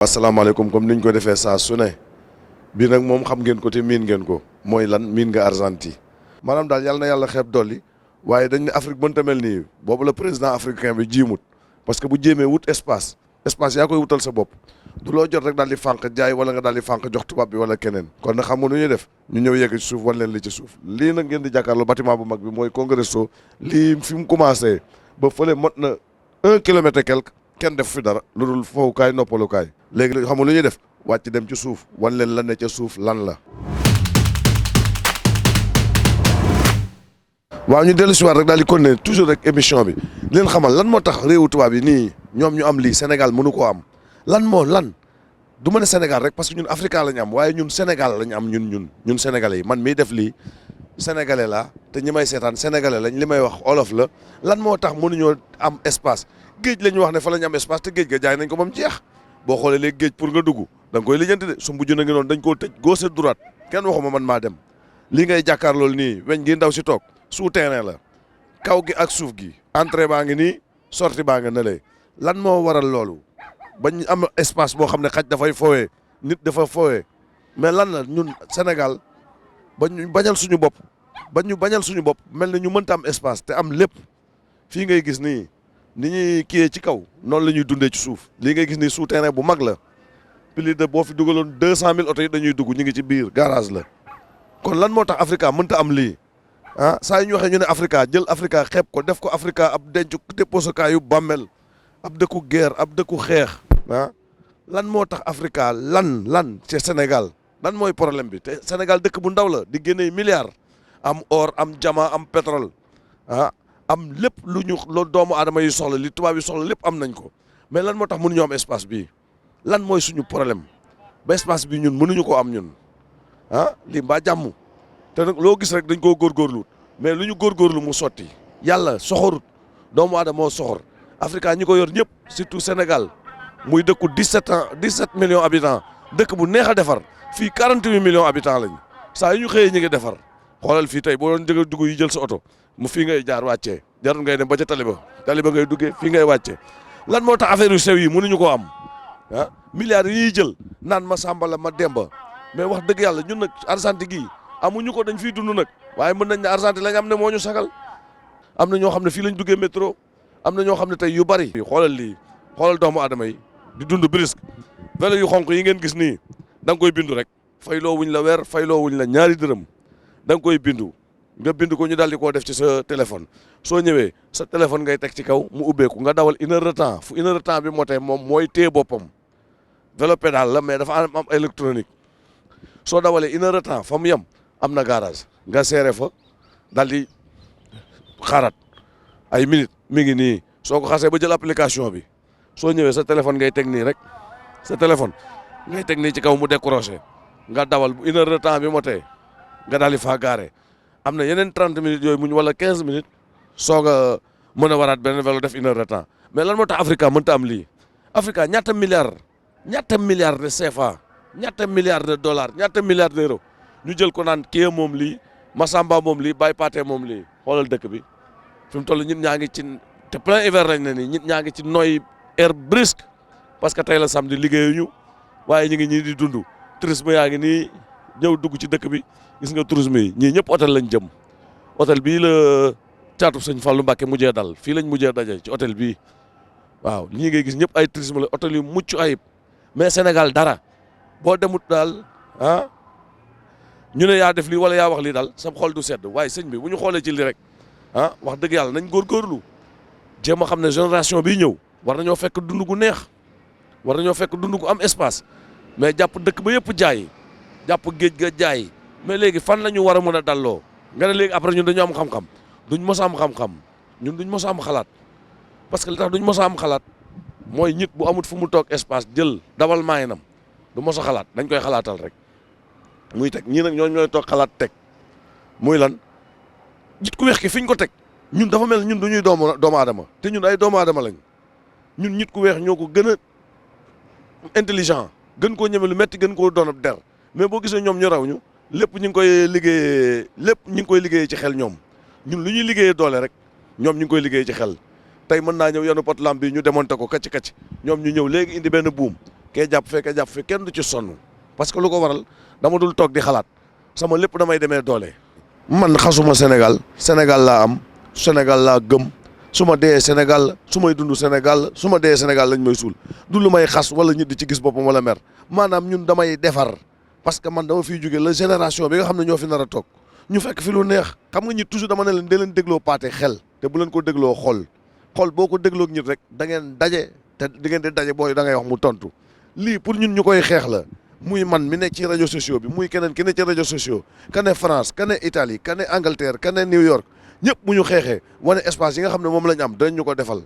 asalaamaaleykum comme niñ ko defee saa su ne bii nag moom xam ngeen ko te miin ngeen ko mooy lan miin nga Argentine maanaam daal yàlla na yàlla xeeb dolli waaye dañ ne Afrique mënta mel nii boobu la président africain bi jiimut parce que bu jéemee wut espace yaa koy wutal sa bopp du loo jot rek daal di fànq jaay wala nga daal di fànq jox tubaab bi wala keneen. kon nag xam nga nu ñuy def ñu ñëw yegg ci suuf wan leen li ci suuf lii nag ngeen di jàkkaarloo bâtiment bu mag bi mooy Congresso lii fi mu commencé ba fële mot na 1 kilomètre et quelque kenn def fi dara lu dul fowukaay noppalukaay léegi xam nga lu ñuy def wàcc dem ci suuf wan leen lan ne ca suuf lan la. waaw ñu dellu si waat rek daal di continuer toujours rek émission bi di leen xamal lan moo tax réewu tubaab yi nii ñoom ñu am lii Sénégal mënu koo am lan du ma ne Sénégal rek parce que ñun Africa la ñu am waaye ñun Sénégal la ñu am ñun sénégalais yi man mii def lii sénégalais la te ñi may seetaan sénégalais lañ li may wax olof la lan moo tax mënuñoo am espace géej la ñu wax ne fa la ñu am espace te géej ga jaay nañ ko ba mu jeex boo xoolee léegi géej pour nga dugg da nga koy lijjanti de su mujj na ngi noonu dañ koo tëj gauche et droite kenn waxuma man maa dem lii ngay jàkkaar loolu nii weñ gi ndaw si toog souterrain la kaw gi ak suuf gi entrée baa ngi nii sortie baa nga nëlee lan moo waral loolu bañ am espace boo xam ne xaj dafay fowee nit dafa fowee mais lan la ñun Sénégal bañ bañal suñu bopp bañal suñu bopp mel na ñu mënta am espace te am lépp fii ngay gis nii ni ñuy kiyee ci kaw noonu la ñuy dundee ci suuf lii ngay gis nii souterrain bu mag la plus de boo fi dugaloon 200 000 oto yi dañuy dugg ñu ngi ci biir garage la kon lan moo tax Africa mënta am lii saa yu ñu waxee ñu ne Africa jël Africa xeeb ko def ko Africa ab denc déposukaayu bàmmel ab dëkku guerre ab dëkku xeex lan moo tax Africa lan ci Sénégal lan mooy problème bi te Sénégal dëkk bu ndaw la di génnee milliards am or am diamant am pétrole am lépp lu doomu aadama yi soxla li tubaab yi soxla lépp am nañ ko mais lan moo tax mënuñu am espace bii lan mooy suñu problème ba espace bi ñun mënuñu ko am ñun lii mbaa jàmm te nag loo gis rek dañ koo góorgóorlu mais lu ñu góorgóorlu mu sotti yàlla soxorut doomu aadama moo soxor Africa ñi ko yor ñëpp surtout Sénégal muy dëkku 17 millions habitants dëkk bu neex a defar fii 48 millions habitants lañ saa yu ñu xëyee ñi ngi defar xoolal fii tey boo doon jëga dugg yi jël sa oto mu fii ngay jaar wàccee jarul ngay dem ba ca taliba ngay duggee fii ngay wàccee lan moo tax affaire yu sew yi mënuñu koo am milliards yi ñuy jël naan ma Samba la ma Demba mais wax dëgg yàlla ñun nag Argentine gii amuñu ko dañ fiy dund nag waaye mën nañ ne Argentine lañ am ne moo ñu sagal am na ñoo xam ne fii lañ duggee métro am na ñoo xam ne tey yu bari xoolal lii xoolal doomu aadama yi di dund brisque vélo yu xonk yi ngeen gis nii da nga koy bindu rek fayloo wuñ la weer fayloo wuñ la ñaari dërëm da nga koy bindu nga bind ko ñu daal di koo def ci sa téléphone soo ñëwee sa téléphone ngay teg ci kaw mu ubbeeku nga dawal 1 heure de temps fu 1 heure de temps bi motee moom mooy téye boppam vélo pédale la mais dafa am électronique soo dawalee 1 heure de temps fa mu yem am na garage nga seere fa daal di xaaraat ay minutes mi ngi nii soo ko xasee ba jël application bi soo ñëwee sa téléphone ngay teg nii rek sa téléphone ngay teg nii ci kaw mu décroché nga dawal bu 1 heure de temps bi motee nga daal di faa gaare am na yeneen 30 minutes yooyu muñ wala 15 minutes soog a mën a waraat beneen vélo def 1 heure de temps mais lan moo tax Africa mënta am lii Africa ñaata milliards de CFA ñaata milliards de dollars ñaata milliards d'euros ñu jël ko naan kii moom lii Massamba moom lii Baye Paté moom lii xoolal dëkk bi fi mu toll ñit ñaa ngi ci te plein hiver lañ ne nii ñit ñaa ngi ci noy air brisque parce que tey la samedi liggéeyuñu waaye ñu ngi ñii di dund tourisme yaa ngi nii ñëw dugg ci dëkk bi gis nga tourisme yi ñii ñëpp hôtel lañ jëm hôtel bii la caatu sëñ Fallou Mbacké mujjee dal fii lañ mujjee daje ci hôtel bii waaw ñii ngay gis ñëpp ay tourisme la hôtel yu mucc ayib mais Sénégal dara boo demut daal ñu ne yaa def lii wala yaa wax lii daal sam xol du sedd waaye sëñ bi bu ñu xoolee ci lii rek wax dëgg yàlla nañ góorgóorlu jéem a xam ne génération bii ñëw war nañoo fekk dund gu neex war nañoo fekk dund gu am espace mais jàpp dëkk ba yëpp jaay jàpp géej ga jaay mais léegi fan la ñu war a mën a dalloo nga ne léegi après ñun dañu am xam-xam duñ mos a am xam-xam ñun duñ mos a am xalaat parce que li tax duñ mos a am xalaat mooy nit bu amut fu mu toog espace jël dawal maayinam du mos a xalaat dañ koy xalaatal rek muy teg ñii nag ñooy toog xalaat teg muy lan nit ku weex ki fi ñu ko teg ñun dafa mel ñun du ñuy doomu aadama te ñun ay doomu aadama lañ ñun nit ku weex ñoo ko gën a intelligent gën koo ñeme lu metti gën koo doon ab der mais boo gisee ñoom ñu raw ñu lépp ñu ngi koy liggéeyee ci xel ñoom ñun lu ñuy liggéeyee doole rek ñoom ñu ngi koy liggéeyee ci xel tey mën naa ñëw yenu pot lampe bi ñu démonté ko kacc ñoom ñu ñëw léegi indi benn buum kee jàpp fee kee jàpp fee kenn du ci sonn parce que lu ko waral dama dul toog di xalaat sama lépp damay demee doole. man xasuma Sénégal Sénégal laa am Sénégal laa gëm su ma dee Sénégal la su may dund Sénégal la su ma dee Sénégal lañ may suul du lu may xas wala nit di ci gis boppam wala mer maanaam ñun damay defar parce que man dama fiy jóge la génération bi nga xam ne ñoo fi nar a toog ñu fekk fi lu neex xam nga ñi toujours dama ne leen dee leen dégloo paate xel te bu leen ko dégloo xol boo ko dégloo ak nit rek da ngeen daje te di ngeen di daje booy da ngay wax mu tontu lii pour ñun ñu koy xeex la. muy man mi nekk ci réseaux sociaux bi muy keneen ki ne ci réseaux sociaux ka ne France ka ne Italie ka ne Angleterre ka ne New York ñëpp bu ñu xeexee wane espace yi nga xam ne moom la ñu am danañ ñu ko defal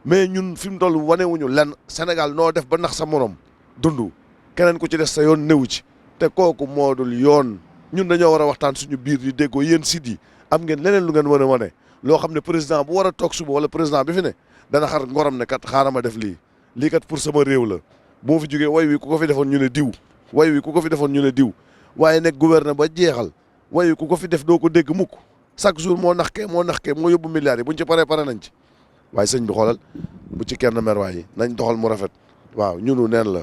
mais ñun fi mu toll wane wuñu lenn Sénégal noo def ba nax sa morom dund keneen ku ci des sa yoon newu ci te kooku moo dul yoon ñun dañoo war a waxtaan suñu biir di déggoo yéen sit yi am ngeen leneen lu ngeen war a wane loo xam ne président bu war a toog suba wala président bi fi ne dana xar ngoram ne kat xaaral ma def lii kat pour sama réew la boo fi jógee way wi ku ko fi defoon ñu ne diw way wi ku ko fi defoon ñu ne diw waaye nekk gouverneur ba jeexal way wi ku ko fi def doo ko dégg mukk chaque jour moo nax kee moo yóbbu milliards yi buñ ci paree nañ ci waaye sëñ bi xoolal bu ci kenn mer waay yi nañ doxal mu rafet waaw ñunu neen la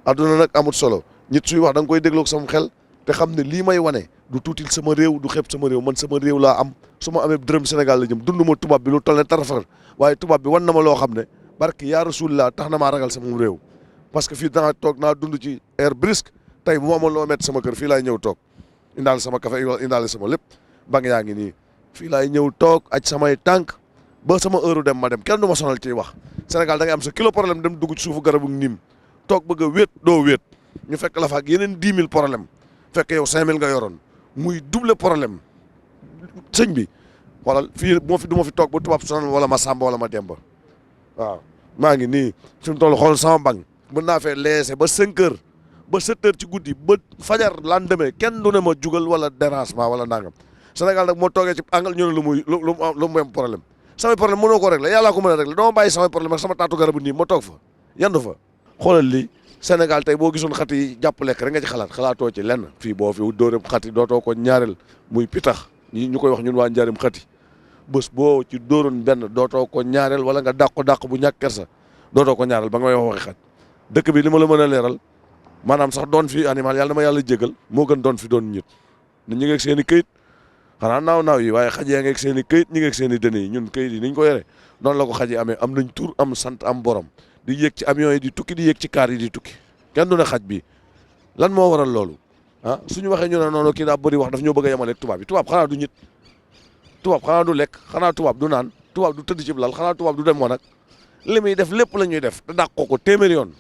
adduna nag amut solo nit suy wax da nga koy dégloog sama xel te xam ne lii may wane du tuutil sama réew du xeeb sama réew man sama réew laa am su ma amee dërëm Sénégal la jëm dund ma tubaab bi lu toll ne tarafar waaye tubaab bi wan na ma loo xam ne barke yaa Rasulullah tax na maa ragal sama réew parce que fii danaa toog naa dund ci air brisque tey bu ma amoon loo métti sama kër fii laay ñëw toog indaale sama café indaale sama lépp bang yaa ngi nii fii laay ñëw toog aj samay tànk ba sama heure dem ma dem kenn du ma sonal ciy wax Sénégal da ngay am sa kilo problème dem dugg ci suufu garabu niim toog bëgg a wéet doo wéet ñu fekk la fa ak yeneen 10 000 problème fekk yow 5 000 nga yoroon muy double problème sëñ bi xoolal fii du ma fi toog ba tubaab sonal wala ma sàmba wala ma demba waaw maa ngi nii fi mu toll xool sama bang mën naa fee leese ba 5 heures ba 7 heures ci guddi ba fajar lendemain kenn du ne ma jugal wala dérangement wala nangam Sénégal nag moo toogee ci angal ñu ne lu muy am problème samay problème mënoo ko régler yàllaa ko mën a régler dama bàyyi samay problème ak sama taatu garabu nii ma toog fa yandu fa xoolal lii Sénégal tey boo gisoon xat yi jàpp lekk rek nga ci xalaatoo ci lenn fii boo fi dóoree xat yi dootoo ko ñaareel muy pitax ñu koy wax ñun waa njaarim xat yi bés boo ci dóoroon benn dootoo ko ñaareel wala nga dàq bu ñàkk kersa dootoo ko ñaareel ba nga may waxi xat dëkk bi li ma la mën a leeral maanaam sax doon fi animal yàlla na ma yàlla jégal moo gën doon fi doon nit ñi ngi ak seen i këyit xanaa naaw yi waaye xaj yaa ngi ak seen i këyit ñi ngi ak seen i dënn yi ñun këyit yi niñ ko yore noonu la ko xaj yi amee am nañ tur am sant am borom di yéeg ci avion yi di tukki di yéeg ci kaar yi di tukki kenn du ne xaj bi lan moo waral loolu ah suñu waxee ñu ne noonu kii daa bëri wax daf ñoo bëgg a yemaleeg tubaab yi tubaab xanaa du nit tubaab xanaa du lekk xanaa tubaab du naan tubaab du tëdd ci lal xanaa tubaab du dem woon nag li muy def lépp la ñuy def te dàq ko téeméeri yoon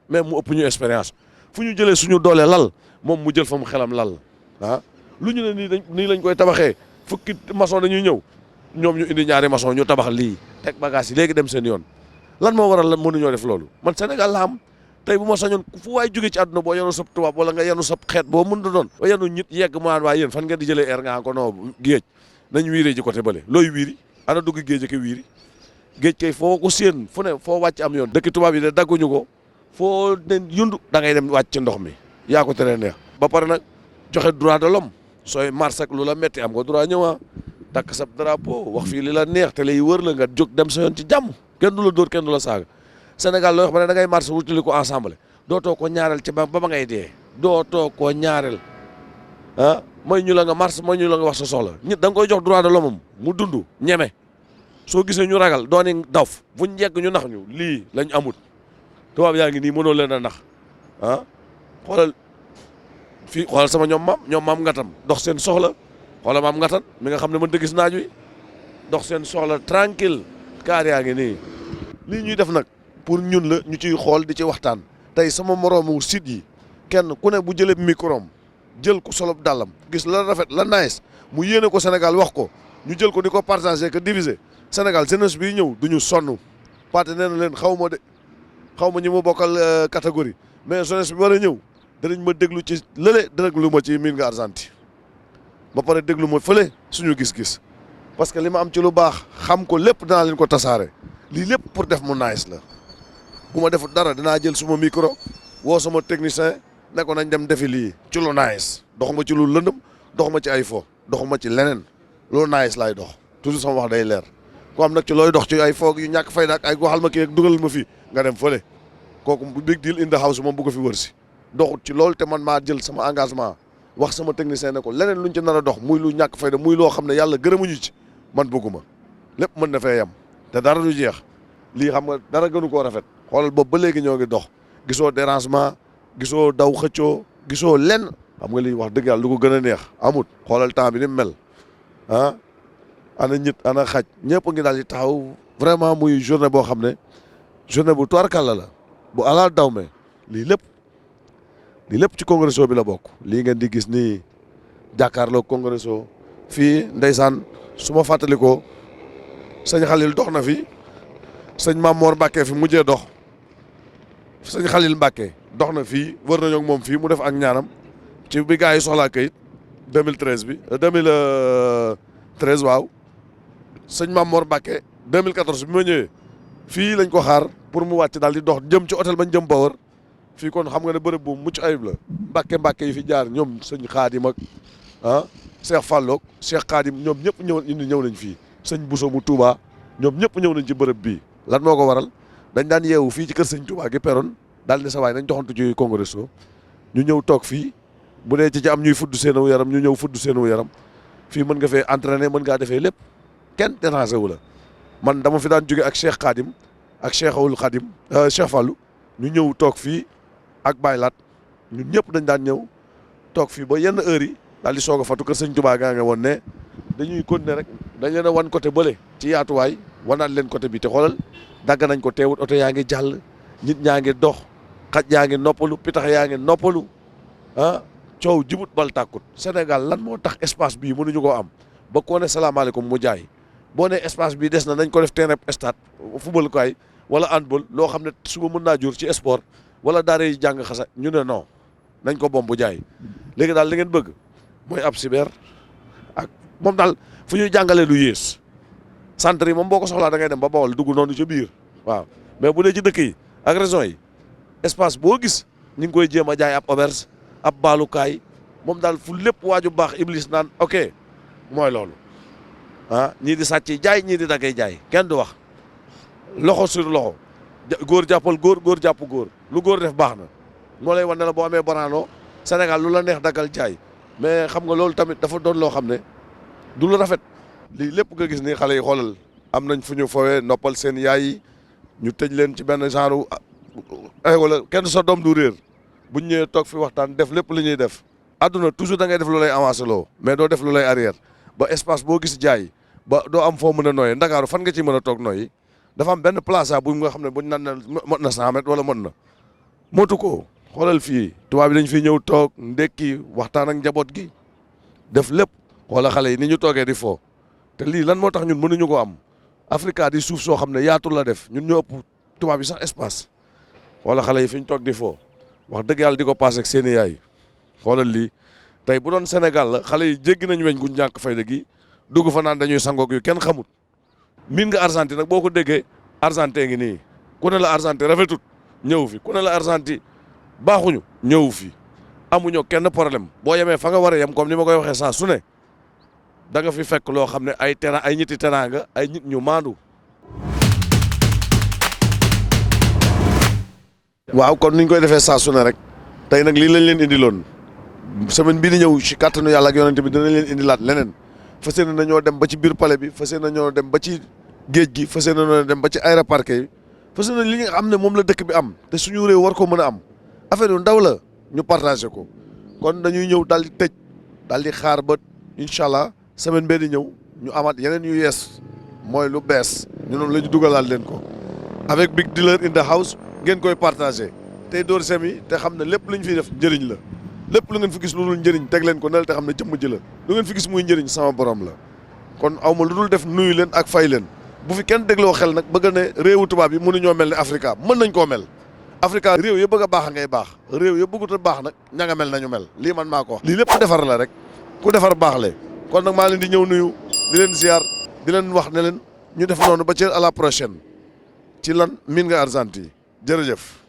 mais mu ëpp ñu expérience fu ñu jëlee suñu doole lal moom mu jël fa mu xelam lal ah lu ñu ne nii lañ koy tabaxee fukki maçon dañuy ñëw ñoom ñu indi ñaari maçon ñu tabax lii teg bagage yi léegi dem seen yoon lan moo waral lan mënuñoo def loolu man Sénégal la am tey bu ma sañoon fu waay jóge ci àdduna boo yenu sab tubaab wala nga yenu sab xeet boo mën da doon ba yenu nit yegg mu naan waaye yéen fan ngeen di jëlee air nga ko non géej nañ wiiree ji côté bële looy wiiri ana dugg géej ak wiiri géej kay foo ko séen fu ne foo wàcc am yoon dëkk tubaab yi de dagguñu ko foo den yundu da ngay dem wàcc ci ndox mi yaa ko teree neex ba pare nag joxe droit de l'homme sooy mars ak lu la metti am nga droit ñëwaa takk sab drapeau wax fii li la neex te lay wër la nga jóg dem sa yoon ci jàmm kenn du la dóor kenn du la saaga Sénégal looy wax ba ne da ngay mars wutali ko ensemble dootoo ko ñaareel ci ba ba ngay dee dootoo ko ñaareel ah mooy ñu la nga mars mooy ñu la nga wax sa soxla nit da nga koy jox droit de l'homme mu dund ñeme soo gisee ñu ragal dooni daf buñ yegg ñu nax ñu lii lañ amut tubaab yaa ngi nii mënoo leen a nax ah xoolal fii xoolal sama ñoom maam ngatam dox seen soxla xoolal maam ngatan mi nga xam ne mën ta gis naaj wi dox seen soxla tranquille kaar yaa ngi nii lii ñuy def nag pour ñun la ñu ciy xool di ci waxtaan tey sama moroomu site yi kenn ku ne bu jëlee microm jël ko solob dàllam gis la rafet la nice mu yéene ko Sénégal wax ko ñu jël ko di ko partager que diviser Sénégal jeunesse bi ñëw du ñu sonn paate nee na leen xaw ma ñi ma bokkal catégorie mais jeunesse bi war a ñëw danañ ma déglu ci lële déglu ma ci miin nga Argentine ba pare déglu ma fële suñu gis-gis parce que li ma am ci lu baax xam ko lépp danaa leen ko tasaare lii lépp pour def mu nice la bu ma defut dara dinaa jël suma micro woo sama technicien ne ko nañ dem defi lii ci lu nice doxuma ci lu lëndëm doxuma ci ay fo doxuma ci leneen loolu nice laay dox toujours sama wax day leer ko am nag ci looy dox ci ay foog yu ñàkk fayda ak ay waxal ma kii ak dugal ma fii nga dem fële kooku big deal in the house moom bu ko fi wër si doxut ci loolu te man maa jël sama engagement wax sama technicien ne ko leneen luñ ci nar a dox muy lu ñàkk fayda muy loo xam ne yàlla gërëmuñu ci man bëgguma lépp mën na fee yem te dara du jeex lii xam nga dara gënu koo rafet xoolal boobu ba léegi ñoo ngi dox gisoo dérangement gisoo daw xëccoo gisoo lenn xam nga lii wax dëgg yàlla lu ko gën a neex amut xoolal temps bi ni mu mel ah ana ñit ana xaj ñëpp ngi daal di taxaw vraiment muy journée boo xam ne journée bu tubaarkàlla la bu alaa daw me lii lépp ci Congresso bi la bokk lii ngeen di gis nii jàkkaarloo Congresso fii ndeysaan su ma fàttalikoo sëñ Xalil dox na fi sëñ Mamor Mbàkke fi mujjee dox sëñ Xalil Mbàkke dox na fii wër nañoo ak moom fii mu def ak ñaanam ci bi gars yi soxlaa kayit 2013 bi 2013 waaw sëñ Mamor Mbàkke 2014 bi ma ñëwee fii lañ ko xaar pour mu wàcc daal di dox jëm ci hôtel bañ jëm Bawër fii kon xam nga ne bërëb bu mucc ayib la mbàkke yi fi jaar ñoom sëñ Xaadim ak Cheikh Fallouk Cheikh Xaadim ñoom ñëpp ñëw nañ fii sëñ Bousso mu Touba ñoom ñëpp ñëw nañ ci bërëb bii lan moo ko waral dañ daan yeewu fii ci kër sëñ Touba gi peron daal ne sa waay nañ doxantu ci Congresso ñu ñëw toog fii bu dee ci am ñuy fudd seenaw yaram ñu ñëw fudd seenaw yaram fii mën nga fee entraîner mën ngaa defee lépp kenn dérangé wu la man dama fi daan jóge ak Cheikh Xaadim ak Cheikhul Xaadim Cheikh Fallou ñu ñëw toog fii ak baylaat ñun ñëpp dañ daan ñëw toog fii ba yenn heures yi daal di soog a fatu kër sëñ Touba gaa nga woon ne dañuy continuer rek dañ leen a wan côté bële ci yaatuwaay wanaat leen côté bi te xoolal dagg nañ ko teewut oto yaa ngi jàll nit ñaa ngi dox xaj yaa ngi noppalu pitax yaa ngi noppalu coow jibut bal tàkkut Sénégal lan moo tax espace bii mënuñu koo am ba koo ne salaamaaleykum mu jaay boo ne espace bii des na nañ ko def terrain stade football kaay wala handball loo xam ne suba mën naa jur ci sport wala daara yi jàng xasa ñu ne non nañ ko bomb bu jaay léegi daal li ngeen bëgg mooy ab cyber ak moom daal fu ñuy jàngalee lu yées centre yi moom boo ko soxlaa da ngay dem ba Bawol dugg noonu ca biir waaw mais bu dee ci dëkk yi ak région yi espace boo gis ñu ngi koy jéem a jaay ab auberge ab baalukaay moom daal fu lépp waaju baax Iblis naan ok mooy loolu ñii di sàcc jaay ñii di daggee jaay kenn du wax loxo sur loxo góor jàppal góor jàpp góor lu góor def baax na moo lay wan ne la boo amee banaanoo Sénégal lu la neex daggal jaay mais xam nga loolu tamit dafa doon loo xam ne du lu rafet lii lépp nga gis ni xale yi xoolal am nañ fu ñu fowee noppal seen yaay yi ñu tëj leen ci benn genre wala kenn sa doom du réer buñ ñëwee toog fi waxtaan def lépp li ñuy def àdduna toujours da ngay def lu lay avancé loo mais doo def lu lay arrière ba espace boo gis jaay ba doo am foo mën a nooyee Ndakaaru fan nga ci mën a toog nooyi dafa am benn plaza bu nga xam ne buñ naan mot na 100 mètres wala mot na motu ko xoolal fii tubaab bi dañ fi ñëw toog ndekki waxtaan ak njaboot gi def lépp xoola xale yi ni ñu toogee di foo te lii lan moo tax ñun mënuñu ko am Africa di suuf soo xam ne yaatu la def ñun ñoo ëpp tubaab yi sax espace xoola xale yi fi ñu toog di foo wax dëgg yàlla di ko paase ak seeni yaay xoolal lii tey bu doon Sénégal la xale yi jéggi nañ weñ gu ñàkk fayda gi dugg fa naan dañuy sangoog yu kenn xamut miin nga Argentine nag boo ko déggee Argentine ngi nii ku ne la Argentine rafetut ñëw fi ku ne la Argentine baaxuñu ñëw fi amuñu kenn problème boo yemee fa nga war a yem comme ni ma koy waxee saa su ne da nga fi fekk loo xam ne ay ñitti teraanga ay nit ñu maandu. waaw kon niñ koy defee saa su ne rek tey nag lii lañ leen indiloon semaine bii di ñëw ci kàttanu yàlla ak yonent bi dinañ leen indilaat leneen fas yéene nañoo dem ba ci biir palais bi fas yéene nañoo dem ba ci géej gi fas yéene nañoo dem ba ci aéroport yi fas yéene li nga xam ne moom la dëkk bi am te suñu réew war ko mën a am affaire yu ndaw la ñu partagé ko kon dañuy ñëw daal di tëj daal di xaar ba incha allah semaine bee di ñëw ñu amaat yeneen yu yees mooy lu bees ñu noonu la ñu dugalaat leen ko avec big dealer in the house ngeen koy partagé tey door sem yi te xam ne lépp lu ñu fiy def njëriñ la lépp lu ngeen fi gis lu dul njëriñ teg leen ko nel te xam ne jëmm ji la lu ngeen fi gis muy njëriñ sama borom la kon aw ma lu dul def nuyu leen ak fay leen bu fi kenn dégloo xel nag bëgg ne réewu tubaab yi mënuñoo mel ne Africa mën nañ koo mel Africa réew ya bëgg a baax ngay baax réew ya bëggut a baax nag ña nga mel nañu mel lii man maa ko wax lii lépp defar la rek ku defar baax le kon nag maa leen di ñëw nuyu di leen ziar di leen wax ne leen ñu def noonu ba ci à la prochaine ci lan miin nga Argentine jërëjëf